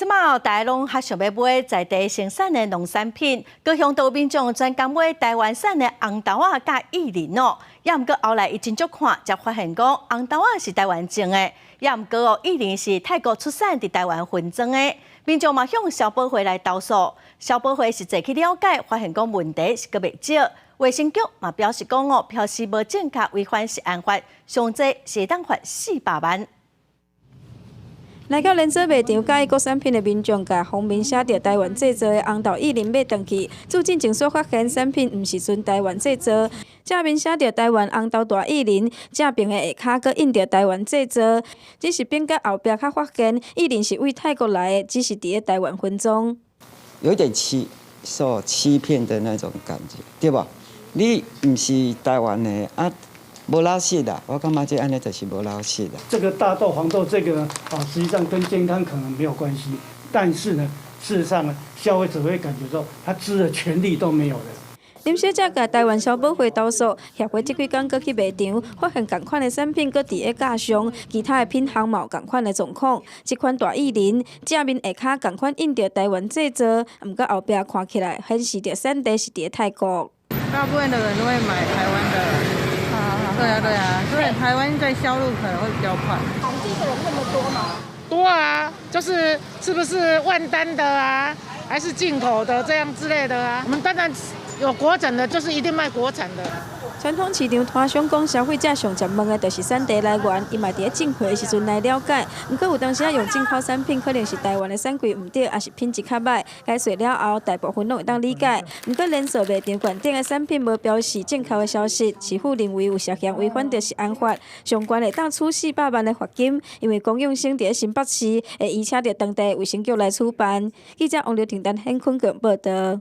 這馬大家攏較想欲買在地生產的農產品，高雄都有民眾專工買台灣產的紅豆仔佮薏仁哦。也毋過後來伊斟酌看，才發現講紅豆仔是台灣種的，也毋過哦薏仁是泰國出產佇台灣分裝的。民眾嘛向消保會來投訴，消保會實際去了解，發現講問題是閣袂少。衛生局嘛表示講哦，標示無正確違反食安法，上濟是會當罰400萬。來到連鎖賣場佮意國產品的民眾，共封面寫著台灣製造的紅豆薏仁買轉去，做進前所發現產品毋是純台灣製造，正面寫著台灣紅豆大薏仁，正爿的下跤閣印著台灣製造，只是反過後壁才發現薏仁是對泰國來的，只是佇咧台灣分裝。有點受欺騙的那種感覺，對無？你毋是台灣的啊？無老實啦，我感覺這按呢就是無老實啦。這個大豆、黃豆這個呢，啊，實際上跟健康可能沒有關係，但是呢，事實上呢，消費者會感覺說，他知的權利都沒有了。林小姐共台灣消保會投訴，協會這幾工閣去賣場，發現仝款的產品閣佇咧架上，其他的品項嘛有仝款的狀況。這款大薏仁正面下跤仝款印著台灣製造，毋過後壁看起來顯示著產地是佇咧泰國。大部分的人都會買台灣的。對啊對啊，所以台灣在銷路可能會比較快。統計的人那麼多嗎？多啊，就是是不是萬丹的啊，還是進口的這樣之類的啊？我們當然有國產的，就是一定賣國產的。傳統市場攤商講，消費者上常問的就是產地來源，伊嘛佇咧進貨的時陣來了解。毋過有當時仔用進口產品，可能是台灣的產季毋對，抑是品質較䆀。解說了後，大部分攏會當理解。毋過連鎖賣場櫃頂的產品無標示正確的消息，市府認為有涉嫌違反著食安法，上懸會當處400萬的罰金。因為公用性佇咧新北市，會移請著當地衛生局來處辦。記者王劉婷丹、顯坤強報道。